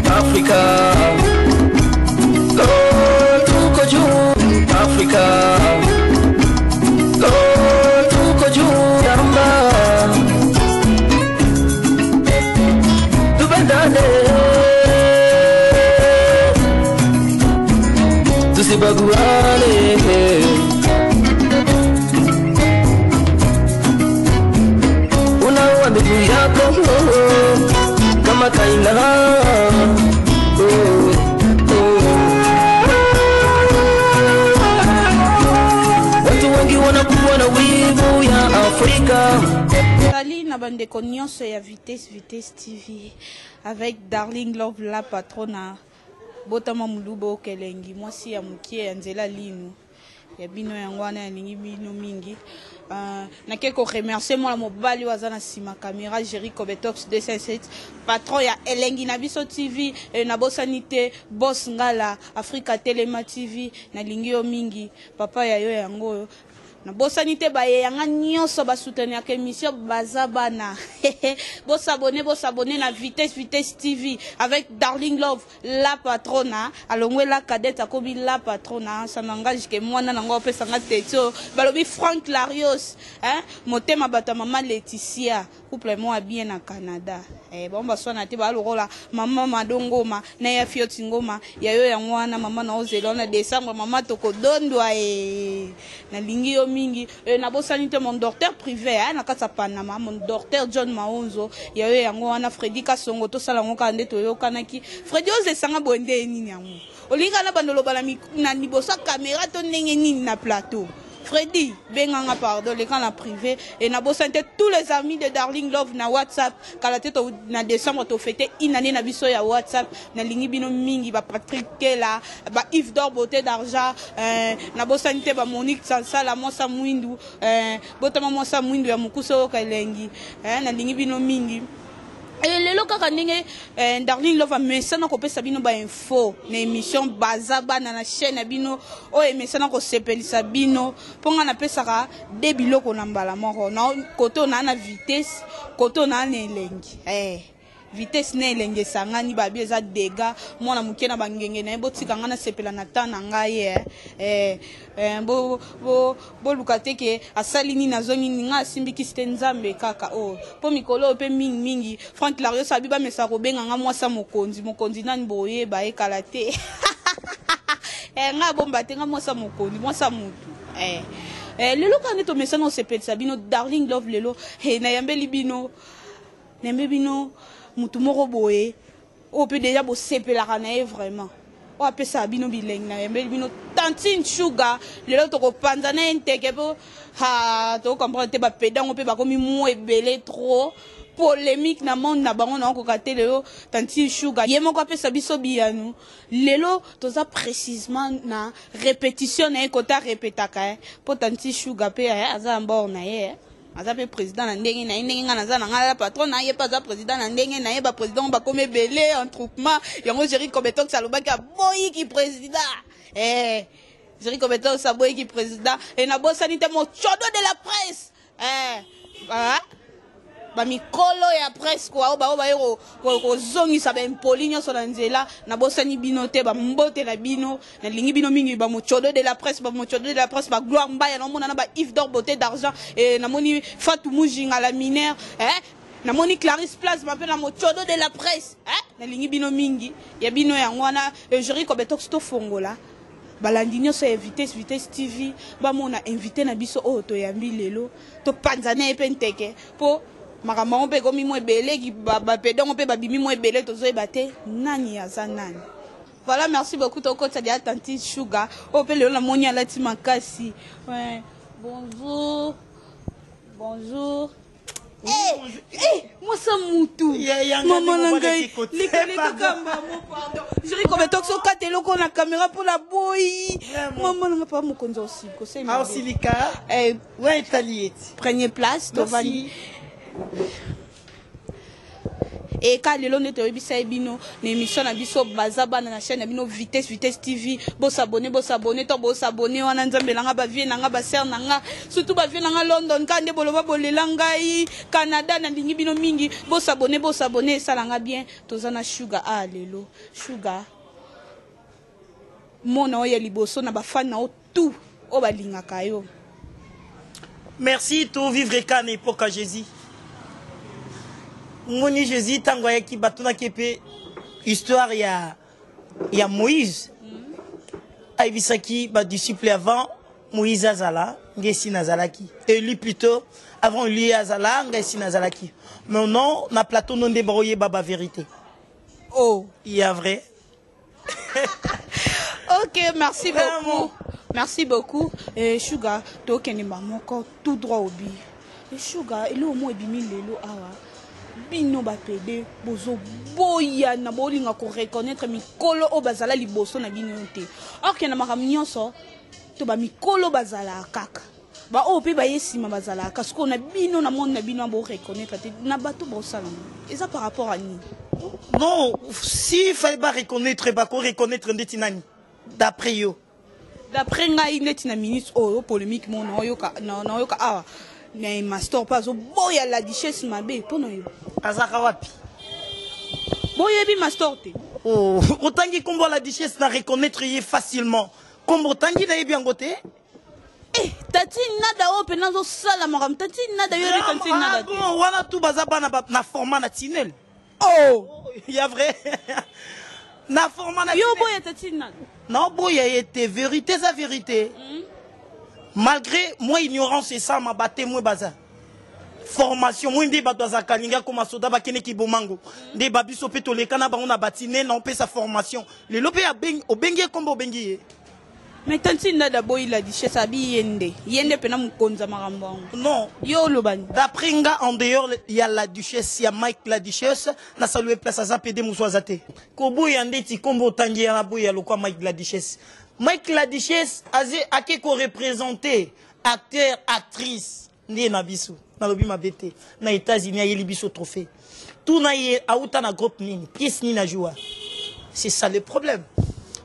Afrika. Oh, tuko juu Afrika. Oh, tuko juu yamba. Tupendane. Tusibaguane. Unaua ndugu yako kama Kaina. Oh. Watu wengi wanakuwa na wivu ya Afrika. Salut na bandeko nyonso ya Vitesse Vitesse TV avec Darling Love la patrona botama muluba okelengi mwasi ya mokie ya nzela linu ya bino yango wana yalingi bino mingi. Nake ko remercier mwana mobali oyo aza na nsima caméra, Jerry Cobetox 257, patron ya Elengi na biso TV. Nabosani te boss Ngala Afrika Telema TV, nalingi yo mingi papa ya yo yango oyo. Nabosani te bayeyanga nyonso basouteniraka émission baza bana. Bosabone, bosabone na Vitesse Vitesse TV avec Darling Love la patrona. Alongwe la cadette, akomi la patrona. Ça n'engage que mwana nango apesanga tetio balobi Frank Larios, hein? Motema bato ya mama Laetitia, couple moko bien na Canada. Bango baswana te, balokola mama Madongoma na ya Fioti Ngoma ya yo yango wana. Mama na ozela na décembre, mama tokodondwa e nalingi yo mingi. Nabosani te mon docteur privé, hein, na kati ya Panama, mon docteur John Maonzo ya yo yango wana. Fredi Kasongo, tosala yango kaka nde toyokanaki. Fredi, ozesanga boye nde nini yango olingi kaka na bando oloba na liboso ya caméra to ndenge nini na plateau? Freddy, benganga, pardon, leka na privé. Et nabosani te tous les amis de Darling Love na WhatsApp. Kala te na décembre tofete une année na biso ya WhatsApp. Nalingi bino mingi, ba Patrick Kela, ba Yves d'Or Beauté d'Argent, nabosani te ba Monique Sansala, mwasa mwindu, botama mwasa mwindu ya mokuse oyo kaelengi. Nalingi bino mingi. Lelo kaka ndenge Darling Love amesana kopesa bino bainfo na émission baza bana na chaîne na bino oyo emesana kosepelisa bino, mpo nga napesaka de biloko na mbala moko na kote oyo naa na vitesse, kote oyo naa na elengi. Vitesse na elengi esangani, babi eza dega mwana moke na bangenge na ye. Botika ngai nasepela na temps na ngai. Boluka te ke asali nini, azongi nini. Ngai asimbikisi te, Nzambe kaka oyo mpo mikolo oyo mpe mingimingi. Frank Larios abi bamesaka kobenga nga mwasa mokonzi. Mokonzi nani? Boyeba ekala te. Ngai abomba te, nga mwasa mokonzi, mwasa mutu. Lelo kaka nde tomesana osepelisa bino. Darling Love lelo nayambeli bino, nayambi bino mutu moko boye oyo mpe deja bosepelaka na ye vraiment, oyo apesaka bino bilengi. Nayambeli bino Tantine Sugar. Lelo tokopanza na ye nteke mpo tokocomprendre te bapedango mpe bakomi mwa ebele, trop polémique na monde na bango. Naokoka te. Lelo Tantine Sugar ye moko apesa biso biyanu. Lelo toza précisement na répétition na ye, kota répétaka mpo Tantine Sugar mpe aza na bord na ye, aza mpe président na ndenge na ye. Ndenge ngai naza na ngai la patron na ye, mpe aza président na ndenge na ye. Baprésident bakomi ebele en troupement. Yango Jerry Cobetox alobaki aboyiki président. Jerry Cobetox aboyiki président. E nabosani te mochodo de la presse, bamikolo ya presse kwa oyo bao baye kozongisa baimpoli nyonso na nzela. Nabosani bino te, bambote na bino, nalingi bino mingi. Bamochodo de la presse, bamochodo de la presse, bagloire Mbaya naomona na ba Yves d'Or Beauté d'Argent. Namoni Fatou Mujinga la minere, namoni Clarisse Plasma mpe na mochodo de la presse. Nalingi bino mingi, ya bino yango wana. Jerry Cobetox, tofongola balandi nyonso ya Vitesse Vitesse TV bamona invité na biso oyo toyambi lelo. Topanza na ye mpe nteke mpo makambo yango mpe ekomi mwa ebele, bapedongo mpe babimi mwa ebele, tozoyeba te nani aza nani. Voilà, merci beaucoup. Tokotisa dia Tantine Sugar oyo mpe lelo namoni alati makasi. Ouais. Bonjour, bonjour. Mwasa mutu, mama na ngai, likalekakambamo. Pardon, Jerry Cobetox, okata eloko na caméra mpona boyi. Mama nanga, pa mokonzi osilika. Osilika ouais, etali eti. Premier place, tovandi. Eka lelo nde toyebisa ye bino na émission na biso baza bana na chaîne na bino Vitesse Vitesse TV. Bosabone, bosabone to bosabone wana nzambe na nga, ba vie na nga, ba sœur na nga, surtout ba vie na nga London ka nde boloba bolela ngai Canada, nalingi bino mingi. Bosabone, bosabone, esala nga bien. Toza na Sugar a lelo. Sugar mona oyo ya liboso na ba fan na yo tout oyo balingaka yo. Merci. To vivre ka na époque ya Jésus. Moni Jésus ntango ayaki, batunaki mpe histoire ya Moïse. Ayebisaki badisciple: avant Moïse azala, ngai esi nazalaki. Eli plutôt, avant Eli azala, ngai esi nazalaki. Mais non, na plateau no nde baoyeba bavérité. Oh. Ya vrai. Ok, merci. Vraiment. Beaucoup, merci beaucoup. Sugar, tokende moko tout droit au but. Sugar, eloko mo ebimi lelo awa, bino bapede bozoboyana, bolinga koreconnaître mikolo oyo bazala liboso na bino te. Okende makambo nyonso to bamikolo bazalaka kaka, baoyo mpe baye nsima bazalaka. Sikoyo na bino, na monde na bino, boreconnaître te na bato bosala, eza par rapport à nini? Non, si fallait pas reconnaître, bako reconnaître ndeti nani d'après yo? D'après ngai, neti na minute oyo, polémique mo naoyoka awa na master mpe azoboya la duchesse mabe mpo na yo. Azaka wapi? Boyebi master te? Oh, otangi nkombo la duchesse, na reconnaître ye facilement. Nkombo otangi, nayebi yango te. Eh, tati nada oyo mpena azosala makambo, tati nada, yo yebi tati nada Ah, te? Bon, wana tu baza bana na format na tunnel. Oh. Ya vrai, na format na Yo tunnel. boya tati nada? Naoboya ye te, vérité eza vérité. Malgré moi ignorance esama, batémoin baza formation moi nde bato azalaka alingi akoma soda, bakendeki bomango nde babiso mpe toleka na bango na batine na opesa formation. Lelo mpe obengi ye kombo, obengi ye. Mais tati nada boyi la duchesse, abi ye nde, ye nde mpena mokonzi ya makambo yango. Non. Yo oloba nini? D'après nga, en dehors ya la duchesse, ya Mike la duchesse, na salue place aza pede mosu aza te. Koboya ndeti kombo otangi ya, naboya lokwa Mike la duchesse. Mike la duchesse aze ake koreprésente acteur, actrice nde na biso. Nalobi mabe te, na États-Unis ayeli biso trophée. Tuna ye auta na groupe nini, pièce nini ajoua. C'est ça le problème.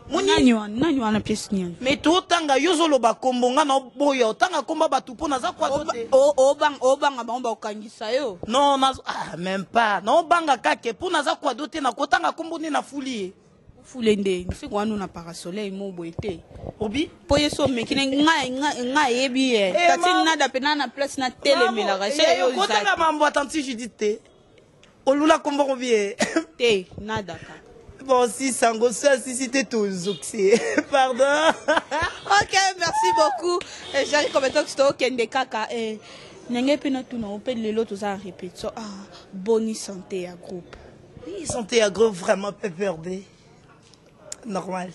Moni. Nani wana, nani wana, pièce nini? Mais totanga, yo ozoloba kombo, nga na oboya otanga komba bato mpo naza kwazo te. Obanga bango bakokangisa yo. Non, nazo, ah, même pas. Naobanga kake mpo naza kwado te, nakotanga kombo nde nafuli ye. Fule nde soki wana na parasoleil mo boye te. Obi. Mpo ye so omeki ne ngai, ngai ayebi ye. Eh, Tati nada mpena na place na telemelaka se yo eza. Kotanga mambo atanti Judith te, olula kombo kobi ye. Te, nada kaka. Bon, si sango so asisi te, tozokse, pardon. Ok, merci beaucoup. Jari Kometox, tokende kaka. Ndenge mpe natuna o mpe lelo toza na répétition. Ah, boni santé ya groupe? Oui, santé ya groupe vraiment PPRD normal.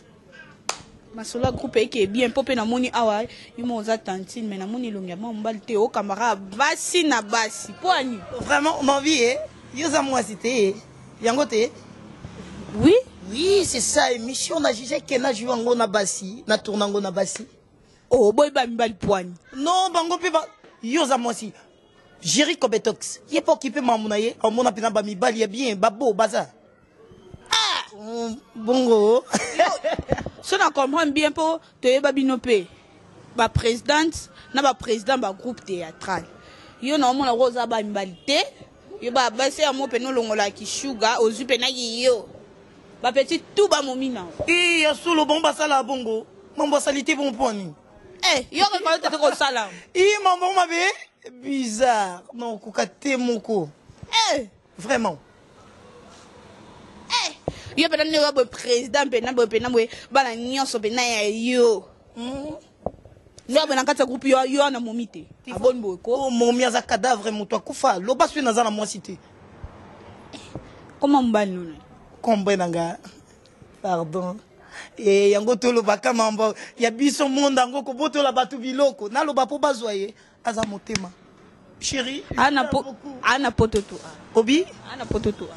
Masolo ya groupe eke bien, mpo mpe namoni awa yo mo oza tantine, mais namoni elongi ya mwa mobali te, okambaka basi na basi mpo ani? Vraiment ma vie, eh? Yo oza mwasi te, yango te. Oui. Oui, c'est ça. Émission na juge ke na joue yango na basi, na tourne yango na basi. Oh, boyeba mibali poani? Non, bango mpe yo oza mwasi. Géri Cobetox ye mpo okipe mamu na ye, omona mpena bamibali ya bien babo baza. Ah, bongo. So na comprendre bien, mpo toyeba bino mpe baprésidente na baprésident bagroupe théâtral, yo na omona ko oza bamibali te, yo basi yango mpena olongolaki shuga, ozwi mpenaki yo bapeti tu bamomi na yo. I ya solo, bango basala bongo, mambo asali te bongo mpo nini? Eh, yo kaka te kosala. I mambo mabe bizarre, non, okoka te moko. Eh. Vraiment. Eh, yo mpena ndenge boye président mpena boye, mpena boye bana nyonso mpena ya yo nde boye na kati ya groupe, yo yo wana momi te, aboni boye ko. O momi aza cadavre, moto akufa. Loba soki naza na mwasi te. Koma mobali nono. Kombe na nga, pardon. E yango tolobaka mambo ya biso monde yango, kobotola bato biloko, naloba mpo bazwa ye aza motema chéri. Ana poto to? Obi. Ana poto to?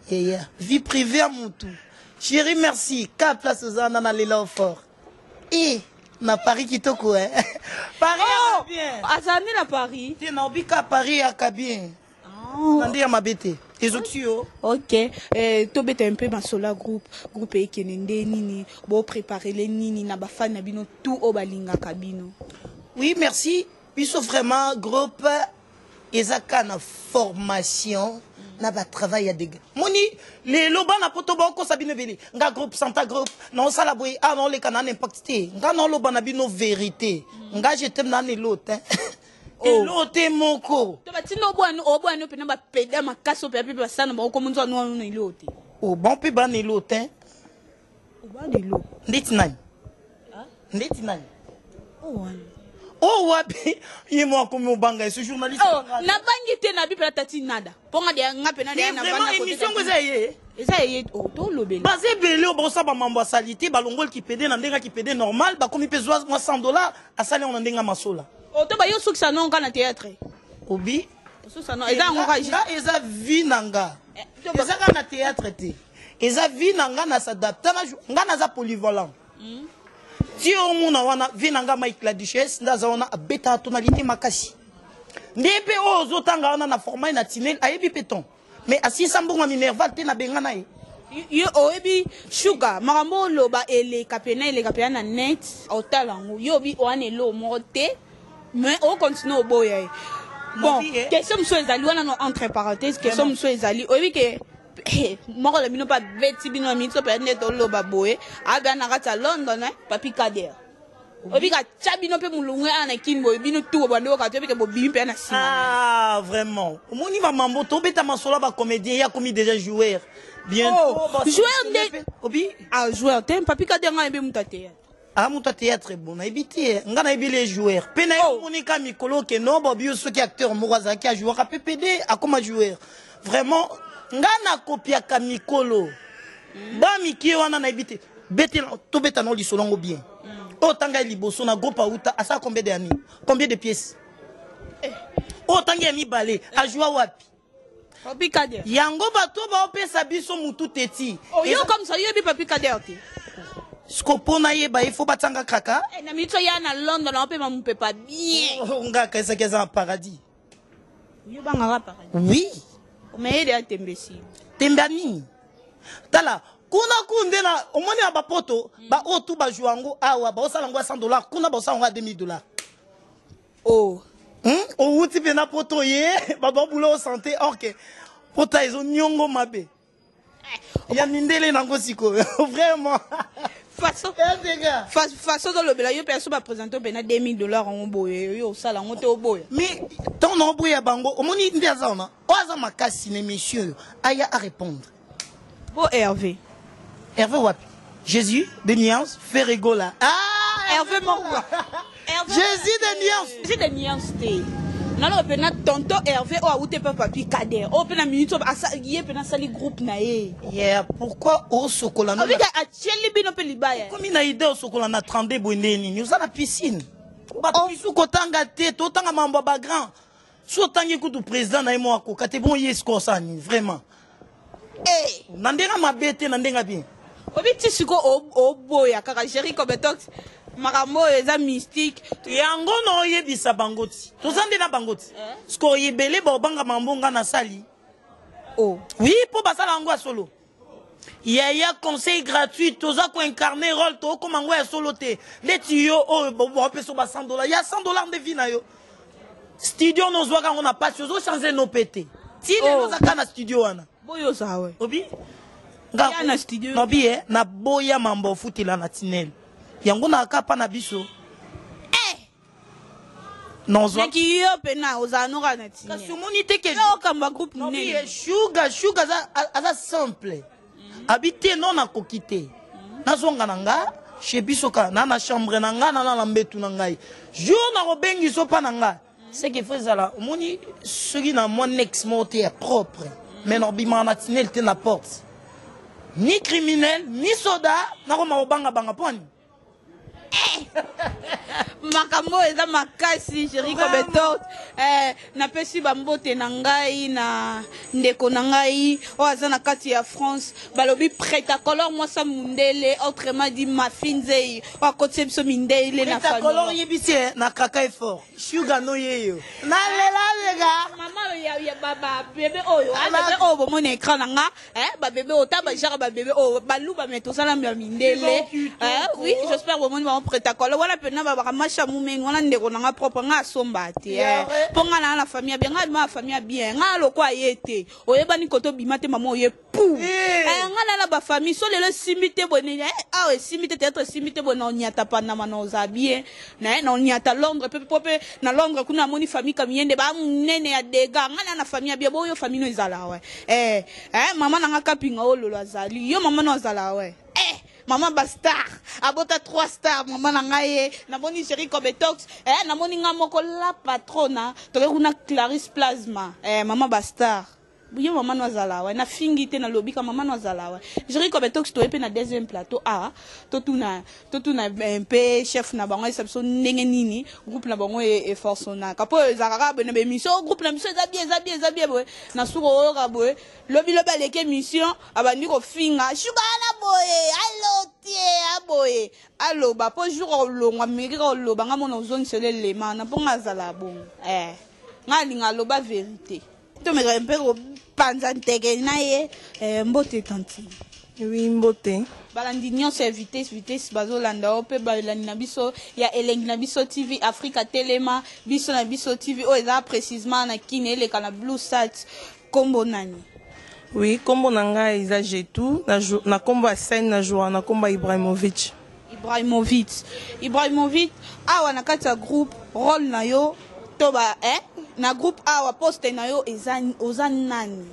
Yeya, vie privée ya motu. Chéri, merci ka place oza wana na lela fort e na Paris kitoko, eh. Paris oh, bien. Azali na Paris. Te, na obika Paris yaka bien na nde ya mabe te. Ezokisi yo. Ok, tobeta un peu masolo ya groupe. Groupe ekende nde nini, bopreparele nini na bafani na bino tout oyo balingaka bino? Oui, merci. Biso vraiment groupe eza kaka na formation na batravail ya dega. Moni lelo bana poto baokosa bino ebele. Nga groupe santa groupe naosala boye, a naoleka na na impact te. Nga naoloba na bino vérité. Nga je t'aime na elo te. Elo te moko. To batinda obwani obwani mpena bapeda makasi oyo mpe basala na bango komo nzwa nwana na elo te. O bon mpe bana elo te. Obwana elo. Ndeti nani? Ndeti nani? O wana. O wapi ye mo akomi obanga ye ce journaliste. Oh, nabangi te na bi mpena tati nada mpo nga deya nga mpena deya Mais vraiment émission ngo eza ye. Eza ye o tolobela. Baza ebele oyo baosala bamambo ya salite, balongoli kipede na ndenge ya kipede normal, bakomi mpe zwa mwa 100 $ asali yango na ndenge ya masola. O to bayo osukisa no nga na théâtre. Obi. Osukisa no eza yango ka. Nga eza vie na nga. To Eza kaka na théâtre te, eza vie na nga na s'adapta na nga naza polyvalent. Ti omona wana vie na nga Mike la Duchesse nde aza wana, abetaka tonalité makasi nde mpe oyo ozotanga wana na format na tinel ayebi mpe ton, mais asisa mbongo ya minerval te na benga na ye. Yo oyebi shuga makambo oloba eleka pena, eleka pena na net otala yango. Yo obi wana eloko moko te, mais okontinue oboya ye. Bon, Nabi, eh. question mosusu ezali wana no, entre parenthèse, question mosusu ezali: oyebi ke moko na bino mpe abeti bino na miniti mpe nde toloba boye, abia na kati ya London, eh, Papi Kader, oyebi katya bino mpe molungu awa na Kini boye, bino tu bobandi oyoka te, oyebi ke bobimi mpe na nsima. Ah, vraiment, omoni bamambo tobeta masolo ya bacomédien, ye akomi déjà joueur bientôt. Oh, joueur obi. Ah, joueur te, Papi Kader ngai yebi moto ya théâtre. Ah, moto ya théâtre, bon, nayebi te. Nga nayebi les joueurs mpe nayebi. Omoni ka mikolo ke no babi yo soki acteur moko azalaki ajouaka mpe pd akoma joueur. Vraiment nga nakopiaka mikolo bamikie wana, nayebi te. Betela tobeta no lisolo yango bien. Oyo tanga ye liboso na groupe auta asala combien de années, combien de pièces? Oyo tangi ya mibale ajoua wapi? Papi Kader. Yango bato baopesa biso mutu teti. Oh, yo comme ça yoyebi Papi Kader te? Siko mpo nayeba ye, fo batianga kaka. Eh, na miniti oya na London na opema mopepa bien. Oh, nga akaisaki eza na paradis. Yo bangaka paradis? Oui. Mais ye deya tembesi. Tembe ya nini? Tala kuna ku nde na omoni na bapoto baoyo tu bazwa yango awa, baosala yango ya 100 $ kuna, baosala yango ya 2000 $. Oh. Owuti mpe na poto ye bato babula o santé or ke pota ezoniongo mabe ya mindele nango sikoyo vraiment. Façon Dega. Façon tolobela yo mpe so baprésente mpe na 2000 $ yango boye, yo osala yango te, oboya. Mais ntango na oboya bango, omoni nde aza wana oyo aza makasi na émission oyo aya arépondre. Bo Hervé. Hervé wapi? Jésus de nuance Ferregola, ah. Hervé moko. Jésus de nuance. Jésus de nuance te, naloba mpe na tonton Hervé oyo awute mpe Papi Kader oyo mpe na minute oyo ye mpe nasali groupe na ye. Yeah, pourquoi osokola no? Obika atieli bino mpe libaya. Komi na idée osokola na 32 boye nde nini? Oza na piscine, bato misu kotanga te, totanga mambo ya bagrand. So otangi kutu président na ye mo akoka te. Bon, ye siko osala nini vraiment? Eh, na ndenge mabe te, na ndenge bien. Obi ti siko oboya kaka Géri Cobetox, makambo oyo eza mystique. Yango na oyebisa bango ti toza nde na bango ti siko ebele baobanga mambo nga nasali. Oh. Oui, mpo basala yango ya solo. Yaya, conseil gratuit: toza koincarne rôle, tookoma yango ya solo te. Ndeti yo oyo baopesa ba 100 $ ya 100 $ nde vi na yo studio nozwaka yango na pasi, ozochange no mpe te ti lelo. Oh. Oza kaka na studio wana. Boyo oza we. Obi. Ya na studio. Nobi e naboya mambo ofutela na tinele yango na kapa na biso nozwa. Naki yo mpena ozala noka na Kasi tine omoni te ke yo okamba groupe Nobi monene. e shuga shuga aza, aza simple abi te no nakoki te, nazonga na nga chez biso kaka na na chambre na nga na na mbetu na ngai. Jour nakobengiso mpa na nga, c'est que faut ezala omoni soki na mwa nex moko te ya propre, mais nabimaka na tinele te na porte, ni criminel ni soda nakoma kobangabanga mpo ani. Makambo oyo eza makasi, Jerry Kobetot. Eh, napesi bambote na ngai na ndeko na ngai oyo aza na kati ya France, balobi pretacolor mwasa mundele, autrement dit Mafi Nzei, oyo akotisi biso mindele na Pretacolor famille. Yebisi eh, na kaka effort sugar no yeyo nalela lega. Mama ya ba bebe oyo, ah, bebe oyo bomoni écran na nga, eh, ba bebe oyo ta ba genre ba bebe oyo baluba, mais tozala ya mindele. Eh, oui, j'espère bomoni bango. Pretacolor wana mpena babaka masha mumeni wana, ndeko na nga propre, nga asomba te, eh. Mpo nga na famille ya bien, nga bima na famille ya bien, nga lokwa ye te, oyebani kote obima te, mama oye pu. Eh, nga na bafamille so lelo esimbi te boye nini, eh, awa esimbi te, théâtre esimbi te boye, na onyata Panama na oza bien na na onyata Londres mpe po mpe na Londres kuna namoni famille Kamiyende ba monene ya dega. Nga na famille ya bien boyo, famille no ezala we, eh, eh, mama na nga Kapinga oyo lolo azali yo, mama no azala we, eh, mama bastar abota trois star, mama na ngai ye. Namoni Géri Cobetox, eh, namoni nga moko la patrona, toke kuna Clarisse Plasma, eh, mama bastar yo, mama no azala wa, nafingi te, nalobi ka mama no azala wa. Géri Cobetox, toye mpe na deuxième plateau a totuna mpe chef na bango, ayesa biso ndenge nini groupe na bango efonctionnaka, mpo ezalaka kaka boye na baémission: groupe na biso eza bien, eza bien, eza bien boye. Na suka oyoka boye, lobilobi aleki émission, abandi kofinga shuka wana boye, alo tie aboye aloba mpo jour olongwa meki kaka oloba nga mona ozongisela elema na mpo nga azala bongo, eh, nga alinga aloba vérité. Tomeka mpe kopanza nteke na ye. Eh, mbote tantine. Oui, mbote. Balandi nyonso ya Vitesse Vitesse bazolanda o mpe balandi na biso ya Elengi na Biso TV Afrika, telema biso na biso TV oyo eza précisement na Kini, eleka na Blue Sat. Nkombo nani? Oui, nkombo na ngai eza Jetu, na nkombo ya scène na jour na nkombo ya Ibrahimovic. Ibrahimovic, Ibrahimovic, awa na kati ya groupe, rôle na yo to ba, eh, na groupe awa, poste na yo eza, oza nani?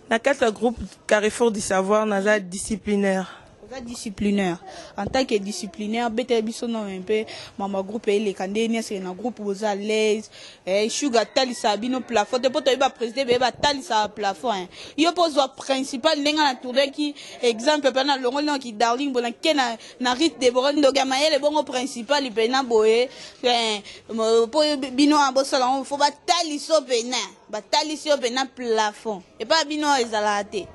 Na kati ya groupe Carrefour du Savoir, naza disciplinaire. Oza disciplinaire. En tant que disciplinaire, betela biso no mpe mama groupe eleka nde nini. Eseke na groupe boza à l'aise, eh, Shuga atalisaka bino plafond te? Mpo toyeba président beye batalisaka plafond, eh. Yo mpo ozwa principal ndenge na tournaki exemple mpe na longoli noki Darling boye nake na Rite Debora ndoki ya mayele bongo principal mpena boye, eh, mpo bino awa bosala yango, fo batalisa yo mpena, batalisi yo mpena plafond epai bino awa ezalaka te?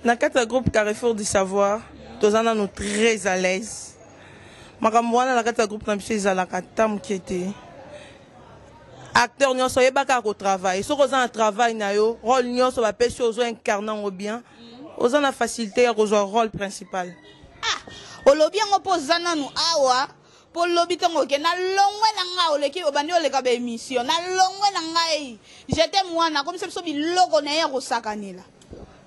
Na kati ya groupe Carrefour du Savoir, toza nano très à l'aise. Makambo wana na kati ya groupe na biso ezalaka ata moke te. Acteur nyonso oyebaka kotravaille. Soki oza na travail na yo, rôle nyonso bapesi yo, ozo incarne yango bien, oza na facilité ya kozwa rôle principal. Ah, olobi yango mpo oza nanu awa, mpo lobi ntango oke na longwe na ngai, oleki obandi oleka baémission na longwe na ngai, jete mwana akomisa biso biloko na ye ya kosakanela.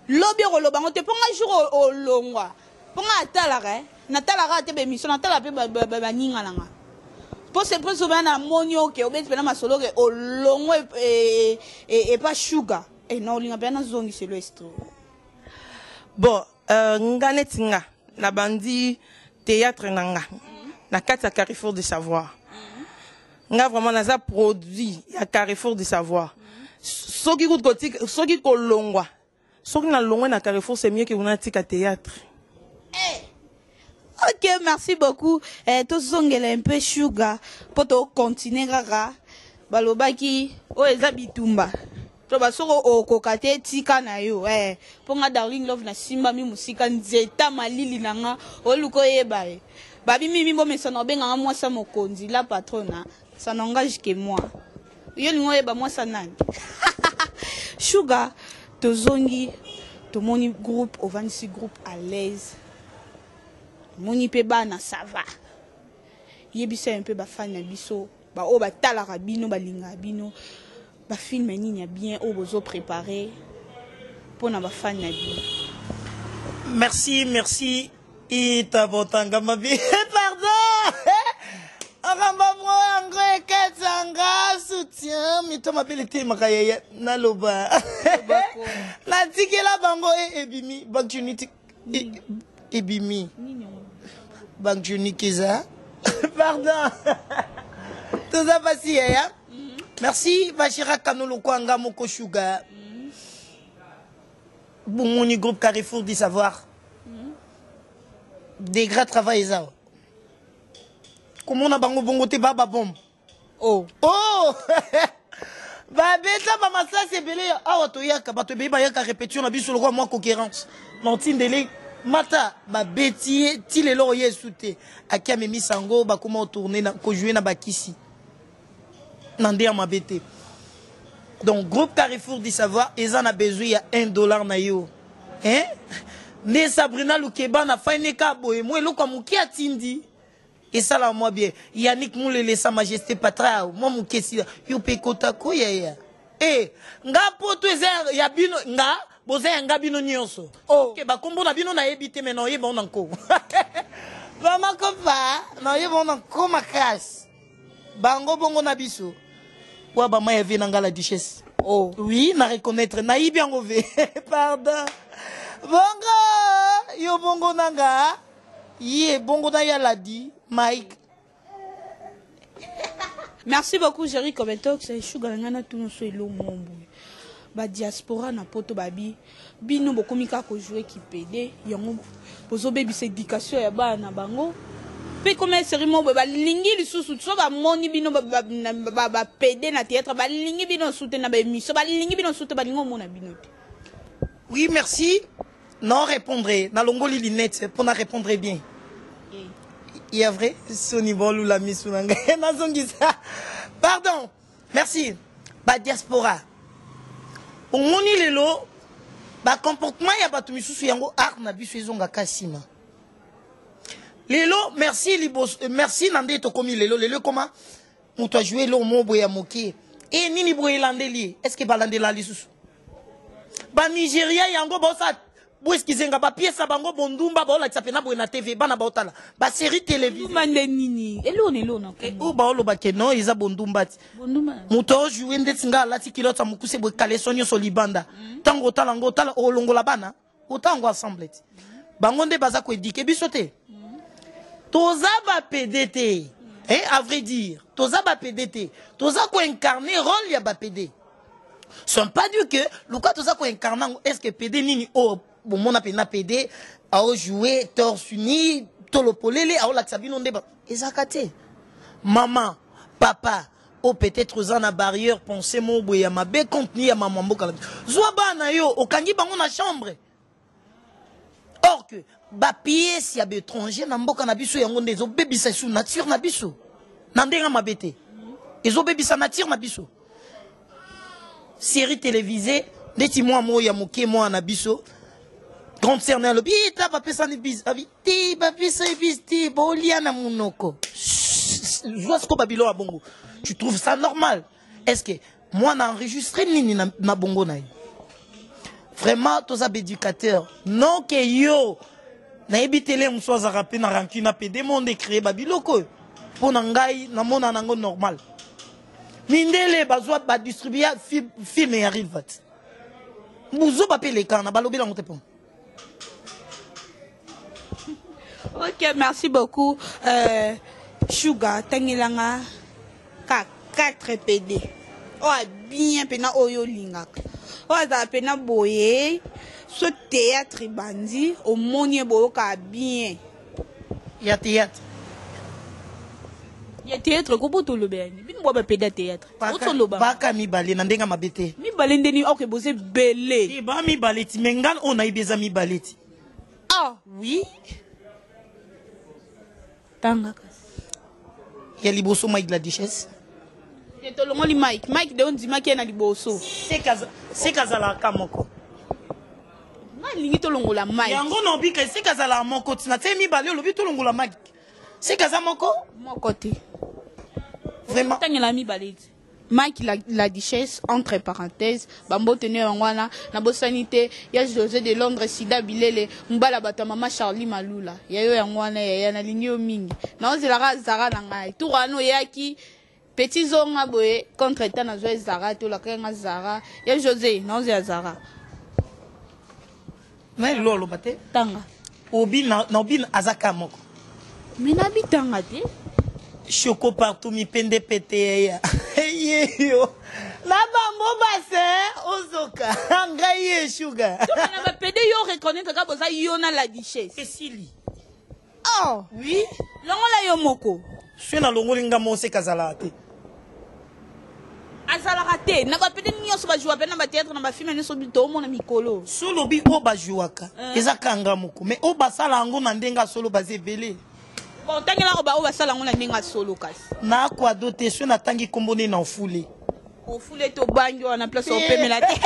Lobi okoloba yango te, mpo ngai jour olongwa, mpo ngai atalaka, eh, natalaka te baémission, natala mpe baninga na nga, mpo se mpo soki namoni oke obeti mpena masolo ke olongwe epa Shuga, e na olinga mpena nazongiselo estro. Bon, nga neti nga nabandi théâtre na nga na kati ya Carrefour du Savoir. Nga vraiment naza produit ya Carrefour du Savoir. Soki kutu kotika, soki kolongwa, soki nalongwe na Carrefour, c'est mieux ke kuna tika théâtre. Ok, merci beaucoup. Eh, tozongela un peu Sugar mpo tocontinue kaka. Balobaki oyo eza bitumba to basoko okoka te, tika na yo, eh. Mpo nga Darling Love nasimbami mosika nzeta malili na nga oluka oyeba ye. Babi mimi bomesana obenganga mwasa mokonzi la patrona, ça n'engage que moi. Yo lingo oyeba mwasa nani. Sugar, tozongi, tomoni groupe ovandisi groupe à l'aise, moni mpe bana ça va. Yebisa ye mpe bafani na biso baoyo batalaka bino, balingaka bino, bafilm nini ya bien oyo bozoprépare mpona bafani na bino? Merci, merci. Itabotanga mabi, pardon, akamba mwa yango ekatanga soutien mito mabele etelemaka yaya. Naloba natikela bango e ebimi Banque Unique, ebimi Banque Unique eza, pardon, toza pasi yaya. Merci Bashira Kanolo Kwanga moko Shuga. Bomoni groupe Carrefour du Savoir, des grands travail eza. Komona bango bongo te, ba babombe. Oh. Oh! Babeta ba masasi ebele awa toyaka, bato ebele bayaka répétition na biso lokola mwa cohérence. Na otindeli mata babeti ye ti lelo oye esu te. Aki amemisa yango bakoma otourne na kojouer na bakisi. Na nde ya mabe te. Donc groupe Carrefour du savoir eza na besoin ya $1 na yo. Hein? Nde Sabrina Lukeba na faine ka boye mwa eloko ya moke atindi. Esala mwa bien. Yannick Mulele sa majesté patra mwa moke sila yo pe kota ko yaya. Eh, nga poto eza ya bino nga boza ya nga bino nyonso. Oh. Okay, ba kombo na bino nayebi te mais naoyeba ona nko. Mama kopa, naoyeba ona nko makasi. Bango bongo na biso. Wa ba maya vie na nga la duchesse. Oh. Oui, na reconnaître. Nayebi yango ve. Pardon. Bongo, yo bongo na nga. Ye bongo na ya ladi Mike. Merci beaucoup Jerry Kobetox, Sugar nga na tunu so elo mombo. Ba diaspora na poto babi bino bokomi kaka ko jouer ki pede yango bozo bebisa éducation ya bana na bango. Pe comme série mo ba lingi lisusu so ba moni bino ba ba, ba, ba pede na théâtre ba lingi bino soute na ba émission ba lingi bino soute ba lingi omona bino te. Oui, merci. Non, répondre. Na longoli lunette pour na répondre bien. Il y a vrai Sony Bolou la misu na ngai. Nazongisa. Pardon. Merci. Ba diaspora. Omoni lelo ba comportement ya bato misusu yango art na biso ezonga kasima. Lelo merci libos merci na nde tokomi lelo lelo koma moto a jouer lo mo boya moke. E nini boye landeli? Est-ce que balandela lisusu? Ba Nigeria yango bosa bo excusez nga ba pièce bango bondumba ba olakisa pena boye na TV bana ba otala ba série télévisée. Bondumba nde nini? Eloko na eloko na Eh, kombo. oyo ba oloba ke non eza bondumba ti. Bondumba. Moto oyo jouer ndeti nga alati culotte ya mokuse boye caleçon nyonso libanda. Tango otala ngo otala olongola bana, otala ngo ensemble ti. Bango nde baza ko éduquer biso te. Toza ba PD te. Hein, à vrai dire, toza ba PD te. Toza ko incarner rôle ya ba PD. Sont pas dit que luka toza ko incarner ngo, est-ce que PD nini o bon mona pe na PD a jouer torse nu tolo polele a olakisa bino nde ba ezaka te. Maman, papa, o peut-être oza na barrière pensée mo boye ya mabe contenu ya mama mboka la biso. Zwa bana yo okangi bango na chambre. Or que ba pièces ya étranger na mboka na biso yango nde ezobebisa sous nature na biso. Na ndenga mabe te. Ezobebisa nature na biso. Série télévisée ndeti mwa moyo ya moke mwana na biso. Grande sœur na lobi, eh, ta bapesa ni bis. Abi, te, bapesa ni bis te, bolia na munoko. Zwa siko babilo ya bongo. Tu trouves ça normal? Est-ce que moi na enregistré nini na bongo na ye? Vraiment, toza éducateur. Non que yo nayebi tele mosu azalaka mpe na rancune na pede monde créé ba biloko oyo. Mpo na ngai, namona nango normal. Mindele bazwa ba distribuer film ya Rivat. Buzo ba pe leka na balobi lango te pon. Ok, merci beaucoup. Sugar tangelanga ka 4 PD. Oh bien pena oyo lingaka. Oh azala pena boye. So théâtre bandi omoni boyoka bien. Ya théâtre. Ya théâtre ko boto lobe ni. Bino bo ba peda théâtre. Baka, Oto loba. baka mibale na ndenga mabete. Mibale ndeni ok boze belé. E ba mibale ti mengan on a ibeza mibale ti. Ah oui. Tanga kasi. Ya liboso Mike la duchesse. Te tolongoli Mike. Mike de ondima ki na liboso. Seka zala ka moko. Nga lingi tolongola Mike. Yango no bika seka zala moko tina te mibale olobi tolongola Mike. Seka za moko? Moko te. Vraiment. Tangela mibale ti. Mike la duchesse entre parenthèses bambo teneur ngwana na bosanité ya José de Londres Sida Bilele mbala bato mama Charlie Malula ya yo ya ngwana ya ya na lingi yo mingi na ozela ka Zara na ngai tour ano yaki petit zonga boye contre temps na zo Zara to la kanga Zara ya José na ozela Zara Na lolo bate tanga obi na na obi azaka moko mais na bitanga te Choco partout mi pende pete ya. Yeyo. Na bango base ozoka. Ngai ye sugar. Donc na ba pede yo reconnaître ka boza yo na la duchesse. Esili. Oh. Oui. Longola yo moko. Soki nalongoli nga moko seke azalaka te. Azalaka te na ba pede nyonso ba jouaka pe na ba théâtre na ba film nyonso toomona mikolo. Soki olobi oyo ba jouaka eza kaka nga moko mais oyo basala yango na ndenge ya solo baza ebele. Bon tangela oyo basala yango na ndenge ya solo kasi. Na Aquado te soki natangi kombo nde na ofule. Ofule te obangi wana place opemela te.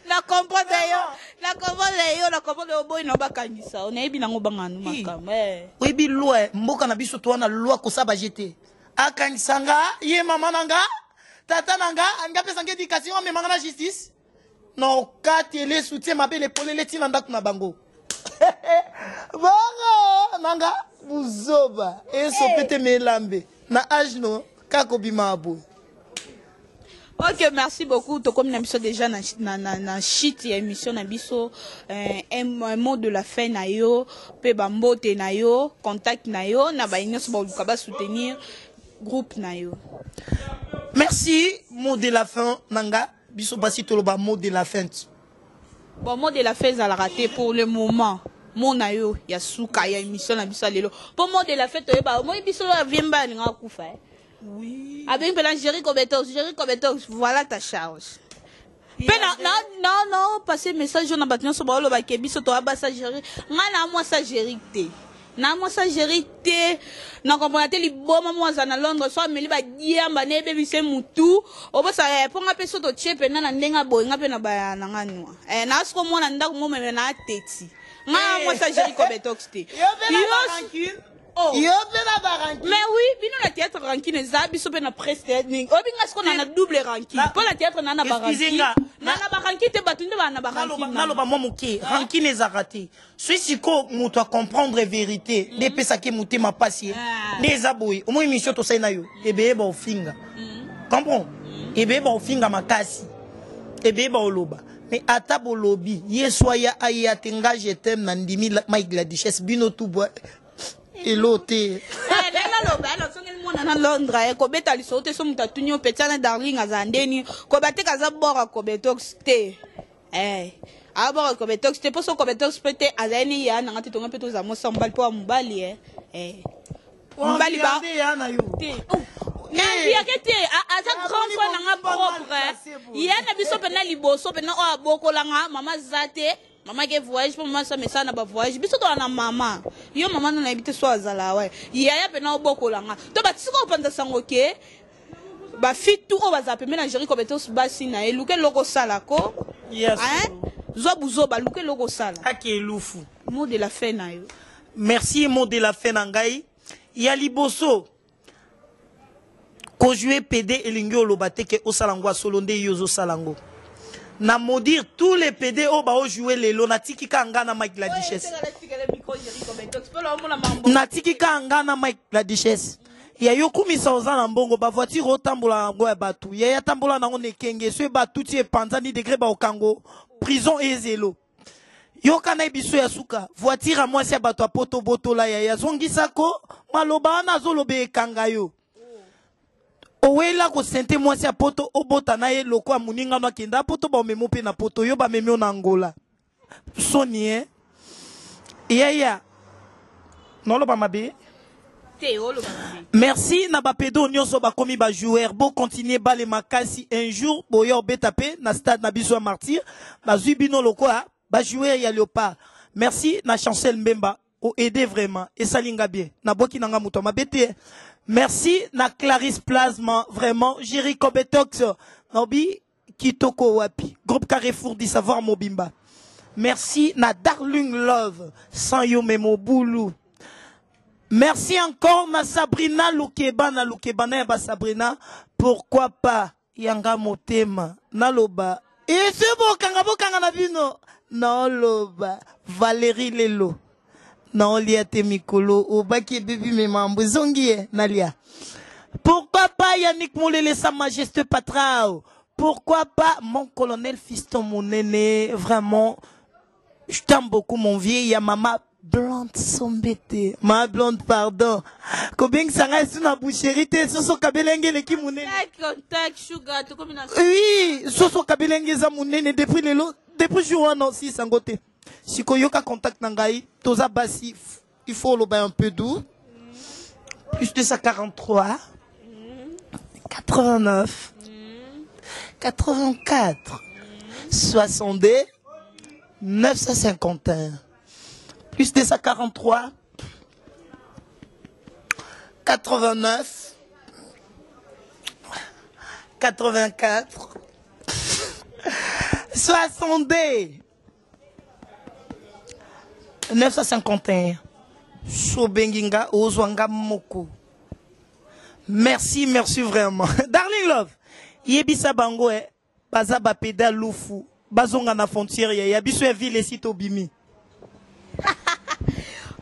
Na comprendre yo, na comprendre yo, na comprendre yo boyi na bakangisa. Onayebi nango banga no makambo. Eh. Oyebi loi mboka na biso to wana loi kosaba jete. Akangisa nga ye mama na nga tata na nga alingi apesa nga education amema nga na justice. Na okatele soutien mabele polele ti na ndako na bango. Bongo na nga buzoba esope te melambe na age no kaka kobima boye. Ok, merci beaucoup. Tokomi na biso déjà na, na, na, na shit ya émission na biso un mot de la fin na yo pe ba mbote na yo, contact na yo na ba nyonso ba luka ba soutenir groupe na yo. Merci, mot de la fin nanga biso basi toloba mot de la fin. Bon, mot de la fin ezalaka te pour le moment. Mot na yo ya suka ya émission na biso ya lelo. Po mot de la fin toyeba, moi biso ya viemba alinga kufa eh. Oui. Abengi mpena Jerry Kobetox, Jerry Kobetox, voilà ta charge. Mpe na na na na passer message na bato nyonso baoloba ke biso toya basa Jerry. Ngai na mwasa Jerry te. Na mwasa Jerry te. Na comprendre te liboma mwa aza na Londres so ameli ba diamba na ebebise mutu. Obosa eh, mpo nga mpe so totie mpena na ndenge boye nga mpe na ba na nga nwa. Eh, na siko mwana ndako momeme na ateti. Ngai na mwasa Jerry Kobetox te. Yo mpe na ba rancune. Oh. Yo pe na ba rancune. Mais oui, bino na théâtre rancune eza biso pe na presse théâtre. Obi nga siko na na double rancune. Po na théâtre na na ba rancune. Na na ba rancune te batu nde ba na ba rancune. Naloba mwa moke, rancune ezaka te. Soki siko moto a comprendre vérité, nde epesaki motema pasi. Nde eza boye. Omoni mission tosali na yo, ebeye ba ofinga. Comprends? Ebeye ba ofinga makasi. Ebeye ba oloba. Mais ata bolobi, Yesu aya aya te nga je t'aime na ndimi Mike la duchesse bino tout boy. Elo te. Eh, naloba nasongeli mwana na Londres eh, kobeta lisolo te so moto atuni yo petit na darling azala ndeni koba te kaza bord ya kobetox te eh, abord ya kobetox te mpo so kobetox mpe te azali ni ya nanga te tonga mpe tozala mosa mobali mpo ya mobali eh. Eh. Mobali ba te. Oh. Nabiyake te aza grand frère nanga propre ye na biso mpena liboso mpena oyo abokolanga mama aza te. Mama ke voyage po mama sa mesana na ba voyage biso to na mama yo mama na nayebi te so azala wa yaya pe na obokola nga to ba tika opanza sango ke ba fille tout oyo bazala pembeni na Jerry Kobetos basi na ye luka eloko osala ko Yes. hein zwa buzoba luka eloko osala Ake elufu. Mot de la fin na yo. Merci mot de la fin na ngai ya liboso ko jouer PD elingi oloba te ke osala ngo solo nde yo ozosala ngo. Na maudire tous les PD oyo bao jouer lelo natiki ka nga na Mike la Duchesse. Natiki ka nga na Mike la Duchesse. Ya yo kumisa oza na mbongo ba voiture otambola yango ya batu. Ya ya tambola nango na ekenge so batuti epanzani degré ba okango prison ezelo. Yoka na biso ya suka voiture ya mwasi ya bato ya poto botola ya ya zongisa ko maloba wana azoloba ekanga yo. Owela kosente mwasi ya poto obota na ye lokola moninga no akenda poto baomemi mpe na poto yo bamemi yo na Angola. Soni eh? Yaya noloba mabe Te oloba mabe. Merci na ba pedo nyonso bakomi ba joueur bo continuer bale makasi un jour boya obeta pe na stade na biso ya martyr bazwi bino lokola ba joueur ya Léopard. Merci na Chancel Mbemba o aider vraiment esali nga bien nabwaki na nga moto ya mabe te. Merci na Clarisse Plasma vraiment Jerry Kobetox naobi kitoko wapi groupe Carrefour du savoir mobimba. Merci na Darling Love sans yo mais mobulu. Merci encore na Sabrina Lukeba na Lukeba na ba Sabrina pourquoi pas yanga motema naloba ese bokanga bokanga na bino naoloba Valérie Lelo naolia te mikolo obaki ebebi me mambo ezongi ye nalia. Pourquoi pas Yannick Moulele sa majesté Patrao. Pourquoi pas mon colonel Fiston Monene vraiment je t'aime beaucoup mon vieux ya mama Blonde Sombete. Ma blonde pardon. Kobengisa ngai su na boucherie te soso kabelenge eleki monene. Contact sugar tokomi na Oui, soso kabelenge eza monene depuis lelo depuis jour wana osilisa yango te. Sikoyoka contact na ngai toza basi il faut oloba un peu doux. Plus 243 89 84 62 951. Plus 243 89 84 62 951. Sobengi nga ozwa nga moko. Merci, merci vraiment. Darling Love, yebisa bango eh, baza ba peda lufu, bazonga na frontière ya ya biso ya ville esi tobimi.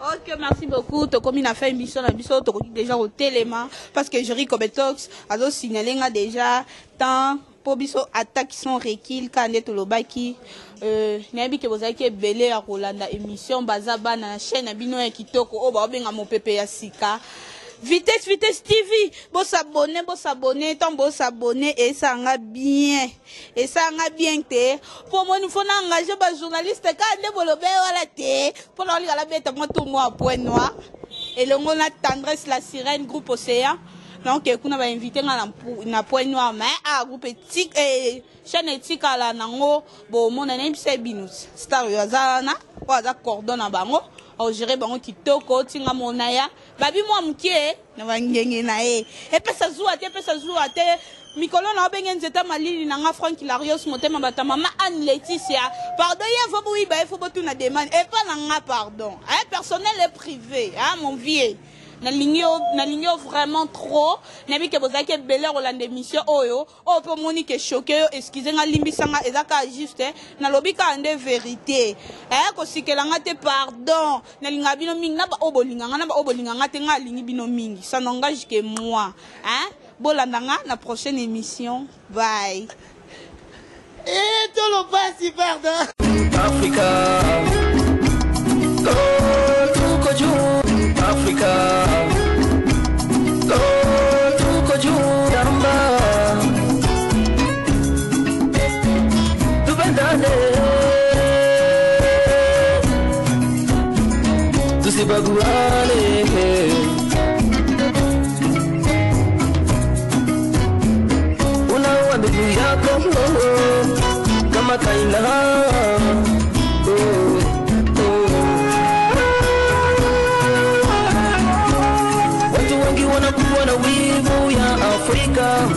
Ok, merci beaucoup. Tokomi na fin émission na biso, tokoki déjà kotelema parce que Jerry Kobetox azo signaler nga déjà temps po biso attaque sans recul ka nde tolobaki. Nayebi ke bozalaki ebele ya kolanda émission baza bana na chaîne na bino ya kitoko oyo baobenga mopepe ya sika. Vitesse Vitesse TV, bosabone, bosabone, ntango bosabone esanga bien, esanga bien te mpo moni fo na engage ba journaliste ka nde bolobe wala te mpo na olinga nabeta mwa tour mwa point noir elongo na Tendresse la Sirène, groupe Océan. Donc kuna ba invité nga na point noir, mais a groupe etik chaîne etikala nango bomona. Nayebisa bino, star oyo aza wana, oyo aza cordon na bango, agere bango kitoko. Tinga mona ya babi mwa mokie na bangenge na ye, epesa zuwa te, epesa zuwa te. Mikolo na obenge nzeta malili na nga Frank Larios, motema bato, mama Anne Laetitia, pardon, ye fo boyiba, ye fo botuna demande epa na nga, pardon, eh, personnel et privé, ah, mon vieux, nalingi yo, nalingi yo vraiment trop. Nayebi ke bozalaki ebele kolanda émission oyo. Oyo mpe omoni ke choqué yo, excuse nga, limbisa nga, eza kaka juste nalobi kaka nde vérité. Kosikela nga te, pardon. Nalingaka bino mingi, na baoyo bolinga nga, na baoyo bolinga nga te, nga alingi bino mingi. Ça n'engage que moi, hein. Bolanda nga na prochaine émission. Bye. Eh, tolopasi, pardon. Afrika, oh, tuko juu. Afrika, oh, tuko juu. Tamba, tupendane, tusibaguane. Unaua ndugu yako kama Kaina. Oh. Watu wengi wanakuwa na wivu ya Afrika.